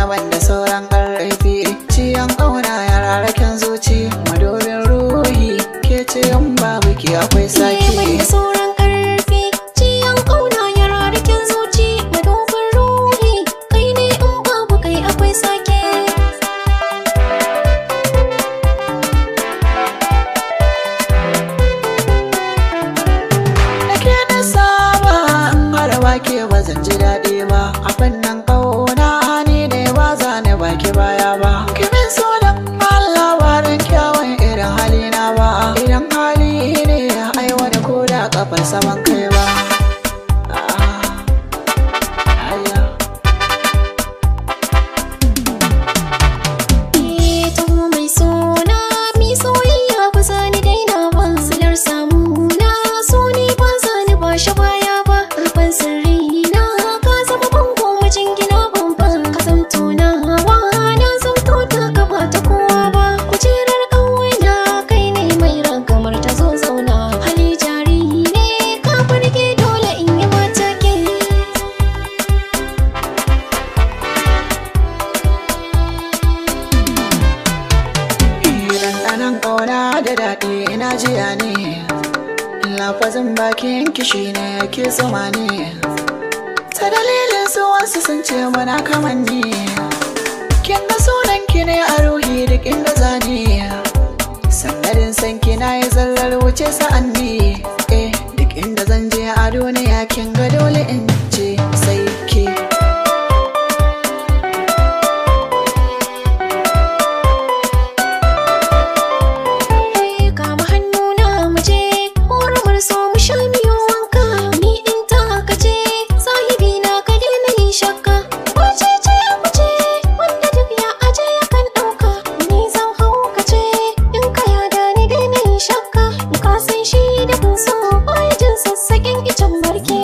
Ban da sauran ƙarfi, ciyan ƙauna ya raraken zuci, madobin ruhi ke ce in babu ki akwai saki. Ban da sauran ƙarfi, ciyan ƙauna ya raraken zuci, madobin ruhi kai ne in babu kai akwai sake. Da ke na saba in har ba ke ba zan ji daɗi ba, a fannin ƙauna ni ne ba za ni baki baya ba. Kimin so dan Allah ba dan kyawun irin halina ba, idan hali ne ai wani ko da kafar saman kai ba. Taho mai suna mi soyayya ba za ni daina ba, silar samu na so ne ba za ni ba shi baya ba, rufin sirri na ka zama bango majingina babban ka zamto na hawa na zamto ta gaba ta kowa ba, kujerar ƙauna kai ne mai ragamar ta zo zauna, hali jari ne ka farke dole in yi matake. Ɗanɗanon ƙauna da daɗi ina jiya ne, lafazin bakin kishi ne ke tsuma ne, ta dalilin su wasu sun ce muna kamanni, kin ga sunan ki ne a ruhi duk inda zani, sanadin san ki na yi zallar wuce sa'anni, eh duk inda zan je a duniya kin ga dole in ce sai ke. Kama hannuna mu je ƙoramar so mu sha miyo wanka, ni in taka ce sahibi na ka daina yin shakka, wace ce kuce wanda duk ya aje ya kan ɗauka, ni zan haukace in ka yada ni daina yin shakka, ka san shi da kun so baya jin sassaƙin icen barke.